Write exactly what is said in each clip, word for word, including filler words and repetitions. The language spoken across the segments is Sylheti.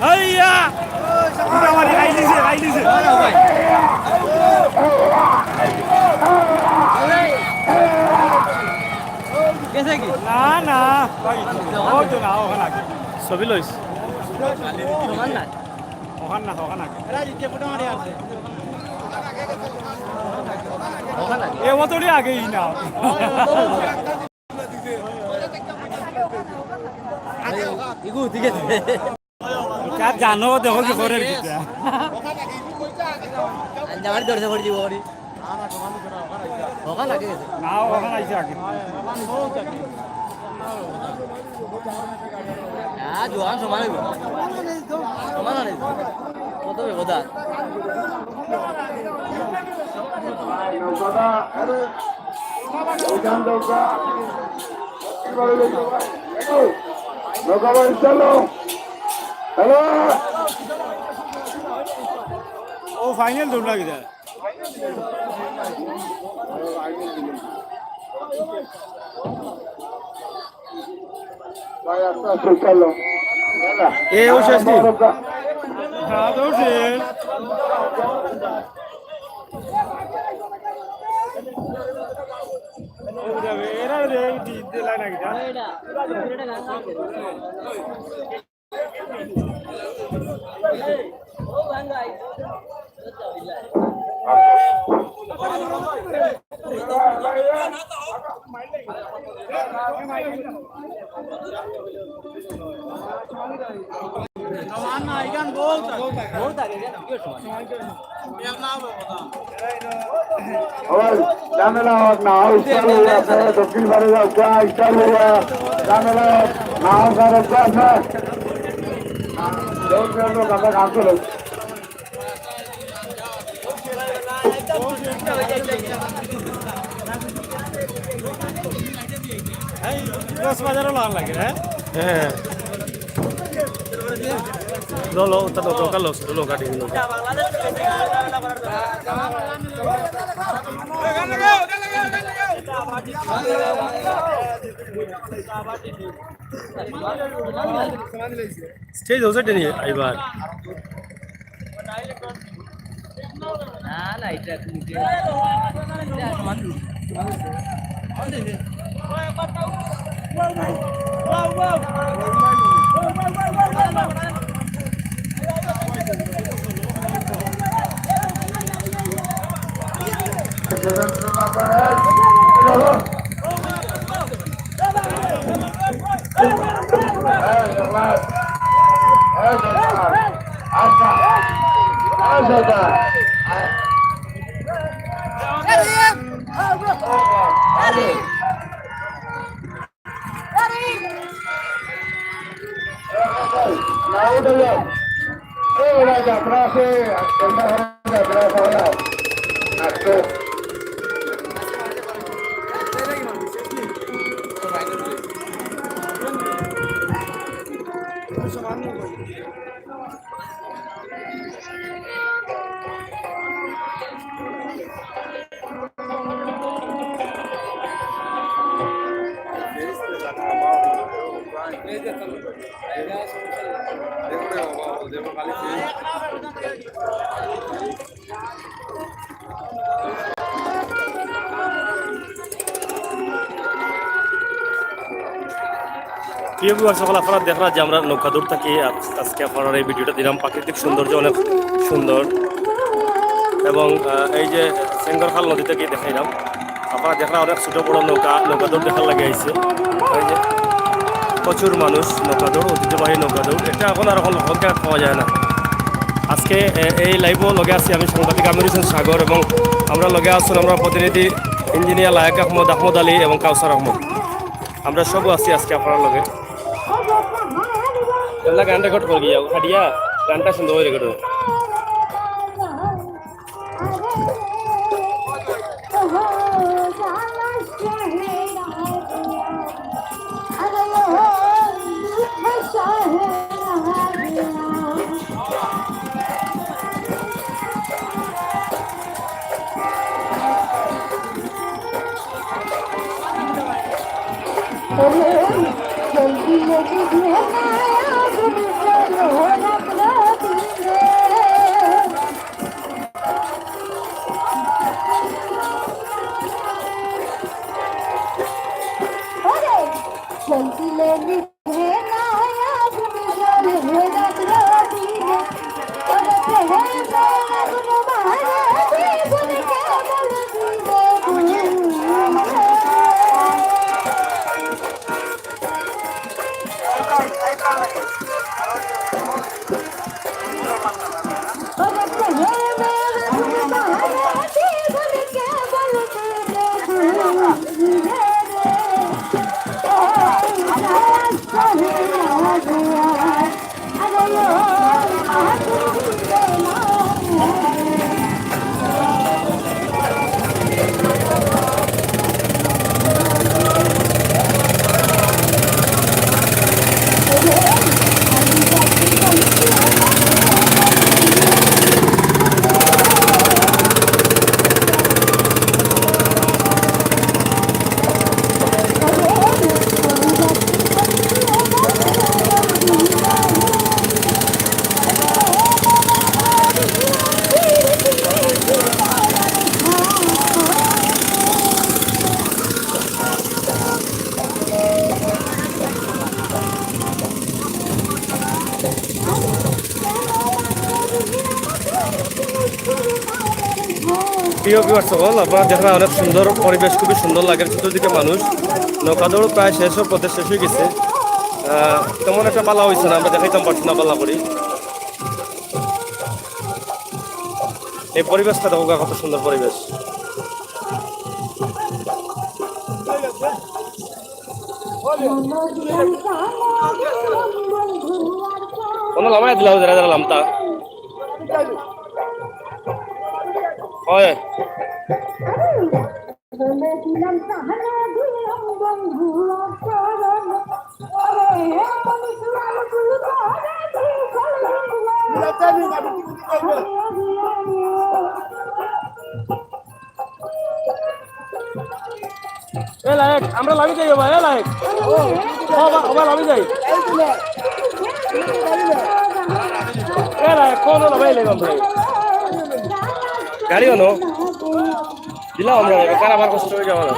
হাইয়া! উড়া মারি খাই দিছে, খাই দিছে। গেছে কি? না, না। ওই তো না, ওখানে আগে। ছবি লইস। ওখান না। ওখান না, ওখান আগে। এ অতটি আগেই না। ইগু, ঠিক আছে। যা জানো, দেখো কি করে আর কি। আঞ্জা মারি ধরছে, পড়ি দিব, পড়ি। ওখান আগে গেছে। না, ওখান আইছে আগে। হ্যাঁ, জোয়ান সমান হইব। সমান হইব। কত হইব, দা? নৌকা ভাই, চলো। হ্যালো। ও, ফাইনাল দৌড় লাগি যায়। ভাই, আস্তে আস্তে চলো। এ, ও শেষ দিন। হ্যাঁ, তো শেষ। এরা রে, এই দিতে লাগে না কিতা? ওই, ঝামেলা হোক না, স্টাইল হইয়া আছে, দক্ষিণ পারে যাও, যা স্টাইল হইয়া, ঝামেলা হোক না, স্যার, একটু আছে। লোক, লোক, লোক, আমরা গান চলো। কক্সবাজারও লাল লাগে, হ্যাঁ? হ্যাঁ। লো, লো, ওটা লো, ওটা লো, লো, গাড়ি লো। স্টেজ হচ্ছে টেনে আইবার। না, না, এটা তুমি যে প্রিয় ভিউয়ার সকল, আপনারা দেখরা যে আমরা নৌকাদৌড় থাকি আজ-, আজকে আপনারা এই ভিডিওটা দিলাম। প্রাকৃতিক সৌন্দর্য অনেক সুন্দর এবং, আহ, এই যে সেঙ্গরখাল নদী থেকে দেখাইলাম, আপনারা দেখরা অনেক ছোট বড় নৌকা, নৌকাদৌড় দেখার লাগি আইছে। এই যে প্রচুর মানুষ, নৌকাদৌড়, ঐতিহ্যবাহী নৌকাদৌড়, এটা এখন আর এখন লগে পাওয়া যায় না। আজকে, এ, এই লাইভও লগে আছি আমি সাংবাদিক আমির হোসেন সাগর এবং আমরা লগে আছেন আমরা প্রতিনিধি ইঞ্জিনিয়ার লায়েক আহমদ, আহমদ আলী এবং কাউসার আহমদ। আমরা সব আছি আজকে আপনার লগে। এগুলা গান রেকর্ড করে গিয়া, হাডিয়া গানটা সুন্দর করে রেকর্ড। প্রিয় ভিউয়ার্স সকল, আপনারা দেখরা অনেক সুন্দর পরিবেশ, খুবই সুন্দর লাগে। চতুর্দিকে মানুষ। নৌকা দৌড় প্রায় শেষ, পথে শেষ অই গেছে। আহ, তেমন একটা ভালা অইছে না, আমরা দেখাইতাম পারছি না ভালা করি। এই পরিবেশটা দেখো, কত সুন্দর পরিবেশ। কোনো লামাই দিলাম, যারা যারা লামতা। হয়। এ লায়েক, আমরা লামি যাই, ও ভাই, এ লায়েক। ও বা-, ও ভাই, লামি যাই। এ লায়েক, কোন হলো ভাই, লেবাম ভাই? গাড়ি হলো? দিলাম আমরা, এবার কার আবার কষ্ট হয়ে যাওয়া না।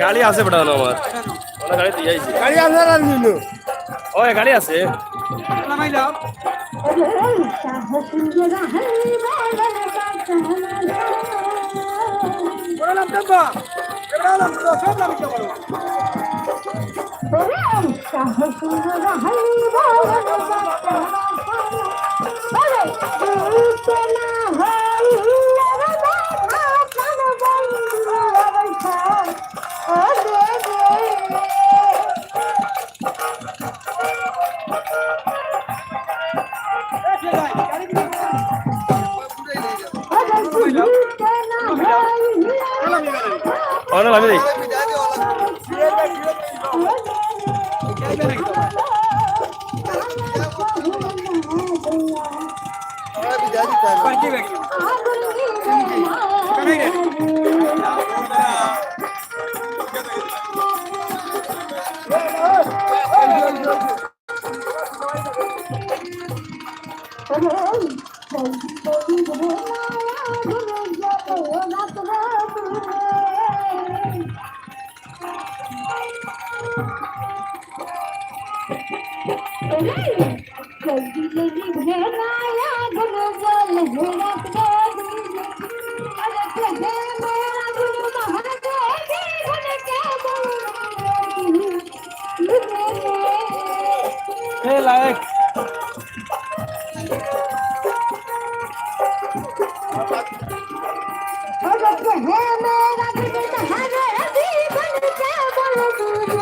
গাড়ি আছে বেটা, না আমার। ওরা গাড়ি দিয়ে আইছে। গাড়ি আছে আর নিল। ওই গাড়ি আছে। অনে লামি দেই। এ লায়েক।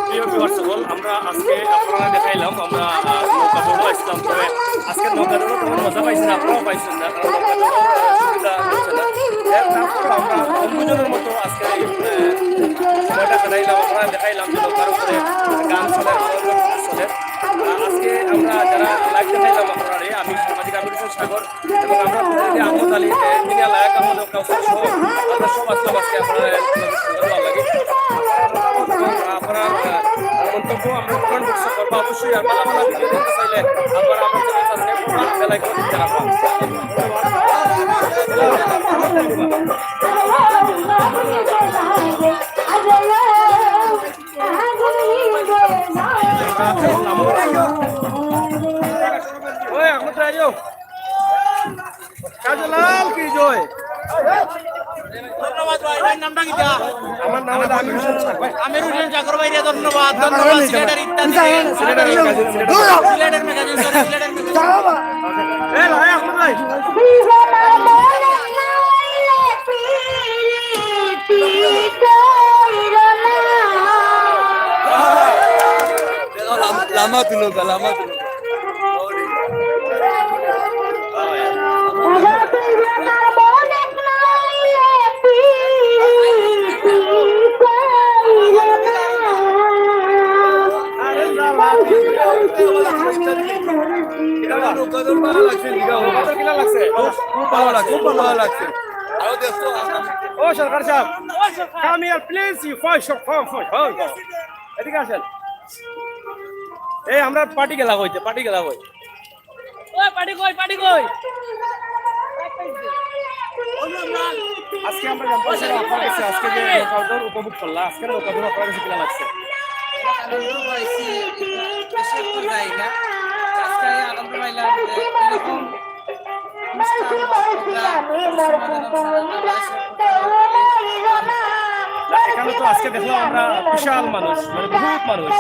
প্রিয় ভিউয়ার্স সকল, আমরা আজকে আপনারা দেখাইলাম, আমরা, আহ, নৌকা দৌড়ও আসলাম, তবে আজকে নৌকা দৌড়ও তেমন মজা পাইছি না, আপনারাও পাইছেন না, কারণ নৌকা দৌড়ও তেমন সুবিধা হচ্ছে না। এর তারপরও আমরা কম দুজনের মতো আজকে এই, আহ, সময়টা কাটাইলাম, আপনারা দেখাইলাম যে নৌকার উপরে গান চলে, আনন্দ চলে। আহ, আজকে আমরা যারা লাইভ দেখাইলাম আপনারা, আমি সাংবাদিক আমির হোসেন সাগর, এবং আমরা প্রতিনিধি আহমদ আলী, এ, মিনিয়া লায়েক আহমদ এবং কাউসার সহ আমরা সব আসলাম আজকে আপনারা, এ, আপনারা, এ, মন্তব্য আমরা comment box-ও করবা। অবশ্যই আর ভালা ভালা video দেখতে চাইলে আপনারা আমার channel subscribe করবা, bell icon-ও click করবা। ওই, এখন তো আইও। কাজলাল কি জয়? ধন্যবাদ ভাই, ভাইর নামটা কিতা? আমার নাম হলো আমির হোসেন সাগর। আমির হোসেন সাগর ভাইরে ধন্যবাদ, ধন্যবাদ। সিলেটের ইত্যাদি, সিলেটের সিলেটের magazine, সিলেটের magazine। সিলেটের magazine, sorry, সিলেটের magazine। এ ভাই, আহমদ ভাই। লামা তুলো, লামা তুলো। খুব ভালা লাগছে, খুব ভালা লাগছে। ও সরকার সাহেব, come here, please, you five shot, five, five, five. এদিকে আসেন। এই, আমরা পার্টি গেলা কইতে, পার্টি গেলা কই? ওই, পার্টি কই, পার্টি কই? আজকে আমরা জানতে চাই আপনার কাছে, আজকে যে নৌকা দৌড় উপভোগ করলা, আজকে নৌকা দৌড় আপনার কাছে কিলা লাগছে? এখানে তো আজকে দেখলাম আমরা বিশাল মানুষ, মানে বহুত মানুষ,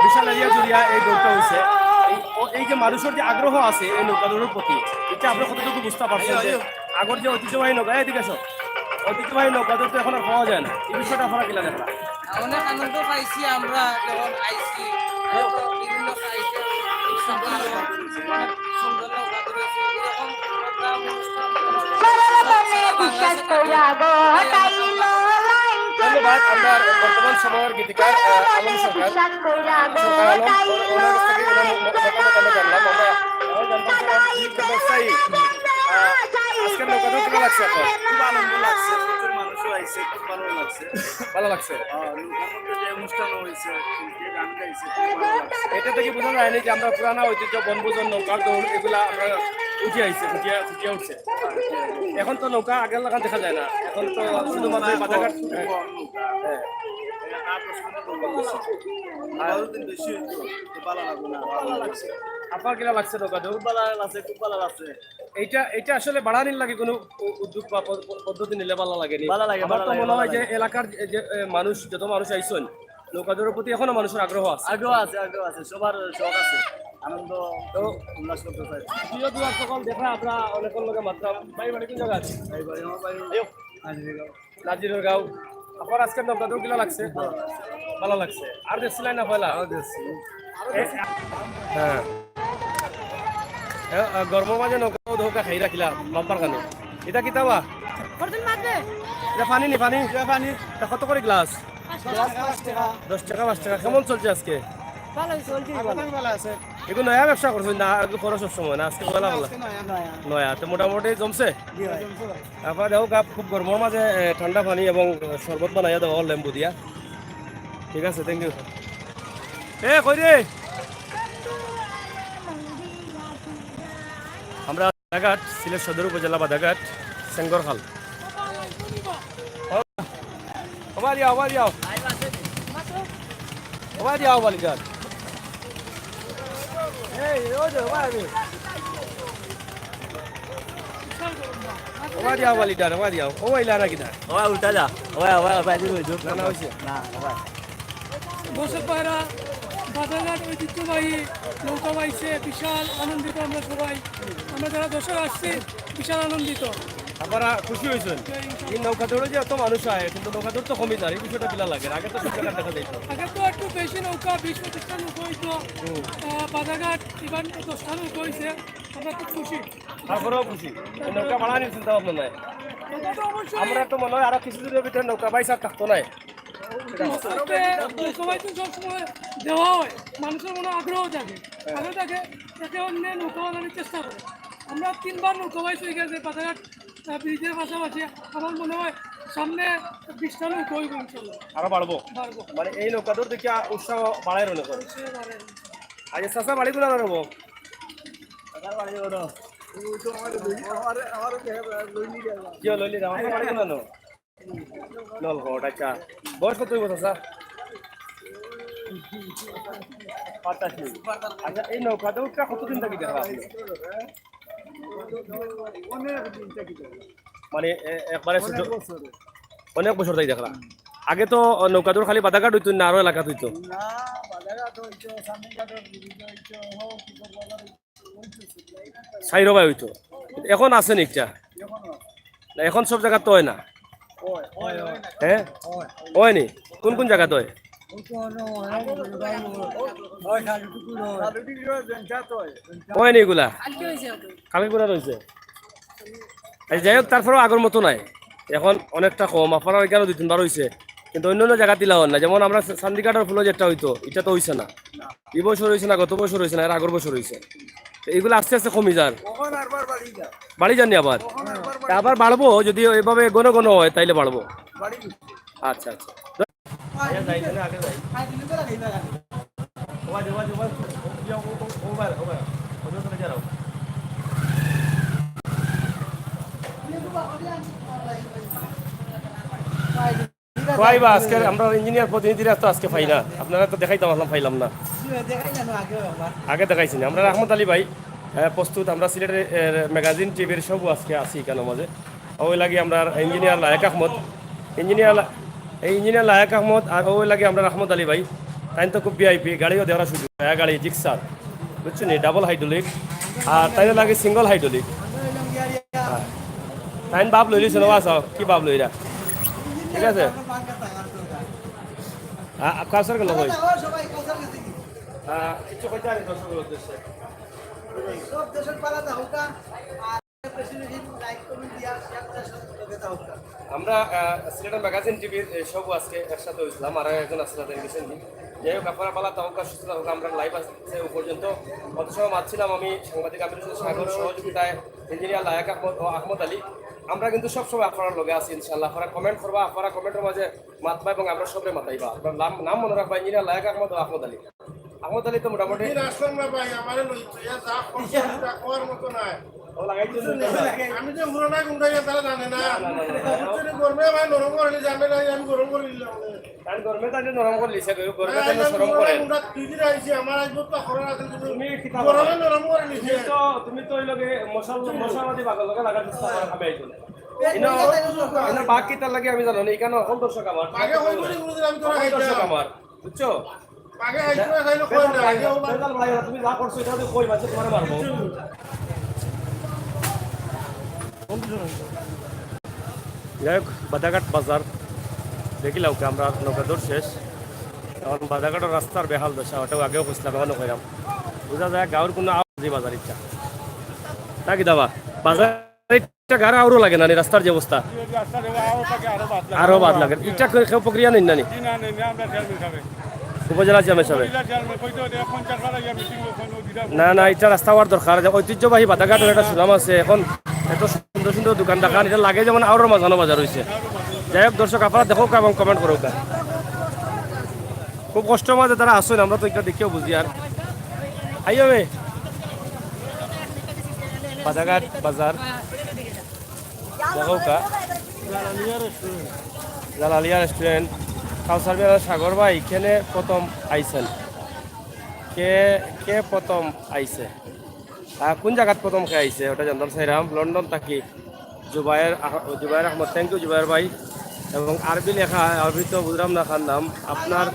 বিশাল এরিয়া জুড়িয়া এই দৌড়টা হইছে। এই, ও, এই যে মানুষের যে আগ্রহ আছে এই নৌকা দৌড়ের প্রতি, এটা আপনি কতটুকু বুঝতে পারছেন যে আগর যে ঐতিহ্যবাহী নৌকা, এদিকে আসো, ঐতিহ্যবাহী নৌকা দৌড় তো এখন আর পাওয়া যায় না, এই বিষয়টা আপনারা কিলা দেখরা? অনেক আনন্দ পাইছি আমরা যখন আইছি, বিভিন্ন সাইডে সুন্দর নৌকা রয়েছে, এরকম প্রোগ্রাম অনুষ্ঠান ধন্যবাদ আমরা বর্তমান সময়ের গীতিকার আহ, আলম সরকার। সরকার আলম, ওনার কাছ থেকে ওনার ম- মতামত আমরা জানলাম। আমরা এখন জানতে চাই, আপনি একটা ব্যবসায়ী, আহ, আজকের নৌকা দৌড় কেমন লাগছে আপনার? খুব আনন্দ লাগছে, প্রচুর মানুষও আইছে, খুব ভালো লাগছে। ভালো লাগছে। আহ, নৌকার মধ্যে যে অনুষ্ঠান হয়েছে, যে গান গাইছে, খুব ভালো লাগছে। এটা থেকে বোঝা যায়নি যে আমরা পুরানা ঐতিহ্য বনভোজন, নৌকার দৌড়, এগুলা আমরা উঠে আইছে, ফুটিয়া ফুটিয়া উঠছে। এখন তো নৌকা আগের লাখান দেখা যায় না, এখন তো শুধুমাত্র এই বাজারঘাট। হ্যাঁ। আরো দিন বেশি হইতো, তো ভালো লাগবে না। আপনার কিলা লাগছে নৌকা দৌড়? খুব ভালো লাগছে, খুব ভালো লাগছে। এইটা এটা আসলে বাড়ানির লাগে কোনো উ- উদ্যোগ বা পদ- পদ্ধতি নিলে ভালো লাগেনি। ভালো লাগে, আমার ভালো তো লাগে, মনে ভালো হয় যে লাগে। এলাকার যে- যে এ, মানুষ, যত মানুষ আইছন, নৌকা দৌড়ের প্রতি এখনো মানুষের আগ্রহ আছে। আগ্রহ আছে, আগ্রহ আছে, সবার শখ আছে, আনন্দ তো উল্লাস করতে চাই। প্রিয় দর্শক সকল, দেখা আমরা অনেকের লগে মাতলাম। ভাই, বাড়ি কোন জায়গা আছে? এই বাড়ি আমার বাড়ি নাজিরর গাঁও। আপনার আজকে নৌকা দৌড় কিলা লাগছে? ভালো লাগছে। আর দেখছিলেন না পয়লা? এ, হ্যাঁ। এ, আ, গরমর মাঝে নৌকা দৌড় খাই রাখিলা বাম্পার খানে। এটা কিতা বা? এটা পানি নি, পানি? এটা পানি। এটা কত করে গ্লাস? দশ টাকা, পাঁচ টাকা। কেমন চলছে আজকে? ভালো চলছে। এগুলো নয়া ব্যবসা করছেন না? আগে করো সব সময় না? আজকে পয়লা পয়লা? নয়া, তো মোটামুটি জমছে। তারপরে দেখো, গাপ খুব গরমর মাঝে এ, ঠান্ডা পানি এবং শরবত বানাইয়া দেওয়া, লেম্বু দিয়া। ঠিক আছে, থ্যাংক ইউ। এ কই রে? আমরা বাদাঘাট, সিলেট সদর উপজেলা বাদাঘাট, সেঙ্গরখাল। ওবা দিয়াও, ওবা দিয়াও। ওবা দিয়াও, বালিঘাট। এই, ওই যে, ওবা দিয়াও। ওবা দিয়াও, বালিঘাট, ওবা দিয়াও। ও, ইলা না কিনা? ওবা উল্টা যা, ওবা, ওবা, ওবা, দিন হইতো। না, না, হইছে। না, ওবা। দর্শক ভাইরা, বাদাঘাট ঐতিহ্যবাহী নৌকা বাইছে, বিশাল আনন্দিত আমরা সবাই। আমরা যারা দর্শক আসছি, বিশাল আনন্দিত। আপনারা খুশি হয়েছেন? এই নৌকা দৌড়ে যে এত মানুষ আয়, কিন্তু নৌকা দৌড় তো কমে যায়, এই বিষয়টা কিলা লাগে? আগে তো সব জায়গায় দেখা যাইতো। আগে তো একটু বেশি নৌকা, বিশ পঁচিশটা নৌকা হইতো। আহ, বাদাঘাট এবার দশটা নৌকা হয়েছে, আমরা খুব খুশি। তারপরেও খুশি, এই নৌকা বাড়ানির চিন্তা ভাবনা নাই। এটা তো অবশ্যই আমরা তো মনে হয় আরো কিছুদিনের ভিতরে নৌকা বাইছ আর থাকতো নাই। নৌকা বাইছ তো সবসময় দেওয়া হয়, মানুষের মনে আগ্রহ থাকে, আগ্রহ থাকে, একে অন্য নৌকা বানানোর চেষ্টা করে। আমরা তিনবার নৌকা বাইছ হয়ে গেছে বাদাঘাট আহ, ব্রিজের পাশাপাশি। আমার মনে হয় সামনে বিশটা নৌকা হইব ইনশাল্লাহ। আরো বাড়বো। বাড়বো। মানে এই নৌকা দৌড় দেখে উৎসাহ বাড়ায় মনে করে। সে বাড়ে। আচ্ছা, চাচা বাড়ি কোন আর হবো? কি হলো, লইলি না? আমার বাড়ি কোন আনো? নলকট, আচ্ছা। বয়স কত হইব, চাচা? পঁচাশি। আচ্ছা, এই নৌকা দৌড়টা কতদিন থাকি দেখা আপনি? মানে, এ-, একবারে ছোট, অনেক বছর থাকি দেখরা। আগে তো নৌকা দৌড় খালি বাদাঘাট হইতো না, আরো এলাকাত হইতো। সাইরবাই হইতো। এখন আছে নি একটা? না, এখন সব জায়গাত তো হয় না। হ্যাঁ? হয়নি? কোন কোন জায়গাত হয়? হয়নি এগুলা? কালকে করে রয়েছে। এই যাই হোক, তারপরেও আগর মতো নাই, এখন অনেকটা কম। আপনারা এখানে দুই তিনবার হইছে, কিন্তু অন্য অন্য জায়গাত দিলা হয় না। যেমন আমরা চান্দিঘাটর ফুলো যেটা হইতো, এটা তো হইছে না, এই বছর হইছে না, গত বছর হইছে না, এর আগর বছর হইছে। তো এগুলো আস্তে আস্তে কমি যার। বাড়ি যাননি আবার? তা আবার বাড়বো, যদি এভাবে ঘন ঘন হয় তাইলে বাড়বো। আচ্ছা, আচ্ছা। ভাই বা, আজকে আমরা ইঞ্জিনিয়ার প্রতিনিধিরা তো আজকে পাই না, আপনারা তো দেখাইতাম আসলাম, পাইলাম না। আগে দেখাইছি না আমরা, রহমত আলী ভাই। হ্যাঁ, প্রস্তুত। আমরা সিলেটের, এর, ম্যাগাজিন টিভির সব আজকে আছি এখানে মাঝে। ওই লাগি আমরা ইঞ্জিনিয়ার লায়েক আহমদ, ইঞ্জিনিয়ার লা-, এই ইঞ্জিনিয়ার লায়েক আহমদ, আর ওই লাগি আমরা আহমদ আলী ভাই। তাইন তো খুব ভিআইপি, গাড়িও দেওয়ার সুযোগ, হ্যাঁ, গাড়ি জিক্সার, বুঝছো নি, ডাবল হাইড্রোলিক, আর তাই লাগে সিঙ্গল হাইড্রোলিক। হ্যাঁ। তাইন বাপ লইলি শোনো, আসাও, কি বাপ লইরা, ঠিক আছে? আ-, আ-, কাউসার গেল কই? আ, কিছু কইতে পারেন দর্শকের উদ্দেশ্যে? সব দেশের পালা দা হোক, আর বেশি বেশি লাইক, কমেন্ট দিয়া শেয়ার করে সব লোকে দা হোক। আমরা, আ, সিলেটের ম্যাগাজিন টিভির, এ, সব আজকে একসাথে হইছিলাম, আর একজন আছে তাদের রিসেন্টলি। যাই হোক, আপনারা পালা দা হোক, সুস্থ দা হোক, আমরা লাইভ আছে ও পর্যন্ত। অত সময় মাতছিলাম আমি সাংবাদিক আমির হোসেন সাগর, সহযোগিতায় ইঞ্জিনিয়ার লায়েক আহমদ ও আহমদ আলী। আমরা কিন্তু সবসময় আপনার লগে আছি ইনশাআল্লাহ। আপনারা কমেন্ট করবা, আপনারা কমেন্টের মাঝে মাতবা এবং আমরা সবরে মাতাইবা। আপনার নাম, নাম মনে রাখবা, ইঞ্জিনিয়ার লায়েক আহমদ ও আহমদ আলী। আহমদ আলী তো মোটামুটি দিন আসলাম না ভাই, আমারে লইছে, ইয়া যা খরচ, ইয়া। তা কওয়ার মতো নাই। ও লাগাইছে বুঝছেন না? আমি যে পুরানা গুন্ডা, ইয়া তারা জানে না। না, না, না, না। বুঝছেন, গরমে ভাই নরম করে নিয়ে জানে না, আমি গরম করে দিলাম। তাই গরমে তাই নরম করে লিছে, গরমে তাই নরম করে। গুন্ডা তুই দিন আইছি, আমার আজ তো খরা আছে, কিন্তু তুমি কি খাবা? গরমে নরম করে নিছে। তুমি তো, তুমি তো ওই লগে মশাল-, মশাবাদি বাগর লগে লাগার চেষ্টা করো, খাবে আইছো না। এই ইনো, ইনো বাকি তার লাগে আমি জানো না, এখানে অকল দর্শক আমার। আগে ওই করে কোনোদিন আমি তোরা অকল দর্শক খাইতাম। আমার। বুঝছো? আগে আইসো না, খাইলে কই না, আগে ওরা ফেজাল ভাই, তুমি যা করছো, এটা তো কই মাসে তোমার মারবো। যাই হোক, বাদাঘাট বাজার দেখিলাম কি আমরা নৌকা দৌড় শেষ। এখন বাদাঘাটর রাস্তার বেহাল দশা, ওটাও আগেও কইছিলাম, এখনো কইলাম। বুঝা যায় গাঁওর কোনো আওয়াজই বাজার ইচ্ছা। তা কি দাবা? বাজার ইচ্ছা গাড়া আরও লাগে না, নি রাস্তার যে অবস্থা। আরো বাদ লাগে। ইটা কেউ, কেউ প্রক্রিয়া নেই না নি? উপজেলা চেয়ারম্যান সাহেব। না, না, ইটা রাস্তা হওয়ার দরকার। যে ঐতিহ্যবাহী বাদাঘাটর একটা সুনাম আছে, এখন এত সুন্দর সুন্দর দোকান দেখান, এটা লাগে যেমন আরো মাঝানো বাজার হইছে। যাই হোক দর্শক, আপনারা দেখো এবং কমেন্ট করো। খুব কষ্ট মাঝে তারা আসুন, আমরা তো এটা দেখিও বুঝি। আর আইও মে বাদাঘাট বাজার। দেখো কা। জালালিয়া রেস্টুরেন্ট। কাউসার মিয়া সাগর ভাই, এখানে প্রথম আইছেন। কে, কে প্রথম আইছে? আহ, কোন জাগাত প্রথম কে আইছে? ওটা জানতাম চাইরাম। লন্ডন থাকি জুবায়ের আহ-, জুবায়ের আহমদ। Thank you জুবায়ের ভাই। এবং আরবি লেখা, আরবি তো বুঝলাম না কার নাম। আপনার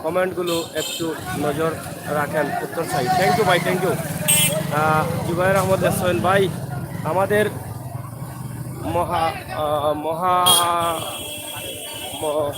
কমেন্টগুলো একটু নজর রাখেন, উত্তর চাই। Thank you ভাই, thank you। আহ, জুবায়ের আহমদ লেখছেন ভাই, আমাদের মহা-, আহ, মহা-, ম-,